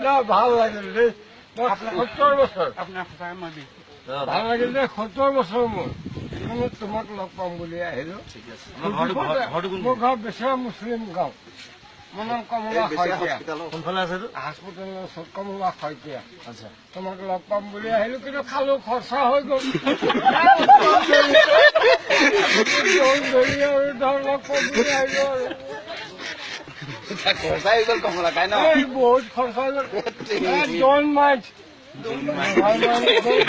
না, ভাল লাগিল দেই। মই 70 বছৰ, ভাল লাগিল দেই। 70 বছৰ মোৰ জীৱনত তোমাক লগ পাম বুলি আহিলো। মোৰ ঘৰ বেচেৰা মুছলিম গাঁও। মোৰ নাম কমলা শইকীয়া। কোনফালে আছে? হাস্পিটেলৰ ওচৰত, কমলা শইকীয়া। তোমাক লগ পাম বুলি আহিলো, কিন্তু খালো, খৰচা হৈ গ'ল। আৰু ধৰ লগ পাম বুলি আহিলো আৰু খৰচা হৈ গ'ল কমলা খাই ন? বহুত খৰচা হৈ গ'ল। Don't mind,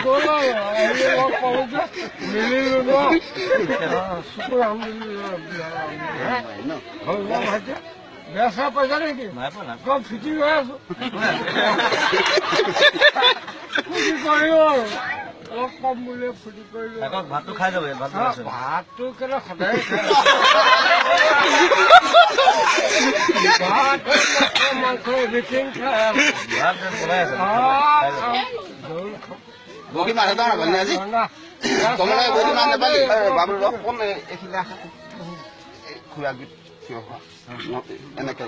গ'ল আৰু। আহিলো, লগ পালো যে, মিলিলো ন। শুকুৰ আলহামদুলিল্লাহ। হ'ল ন ভাইটি? বেয়া চেয়া পাইছা নেকি? কম ফিটিং হৈ আছো, ফূৰ্তি কৰিলো আৰু লগ পাম বুলি ফূৰ্তি কৰিলো। ভাতটো খাই যাব। ভাতটো কেলে সদায় ভাত, মাংস, এভৰিথিং খাই। বগী মাছ এটা নাপালি আজি কমলা? বগী মাছ নাপালি বাবুল? অকণ এইখিলা খুৰা থিয় হোৱা এনেকে।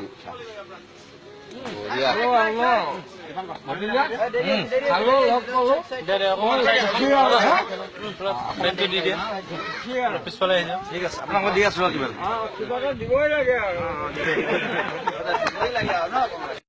পিছফালে ঠিক আছে, আপোনাক মই দি আছো। কিবা কিবা এটা দিবই লাগে আৰু।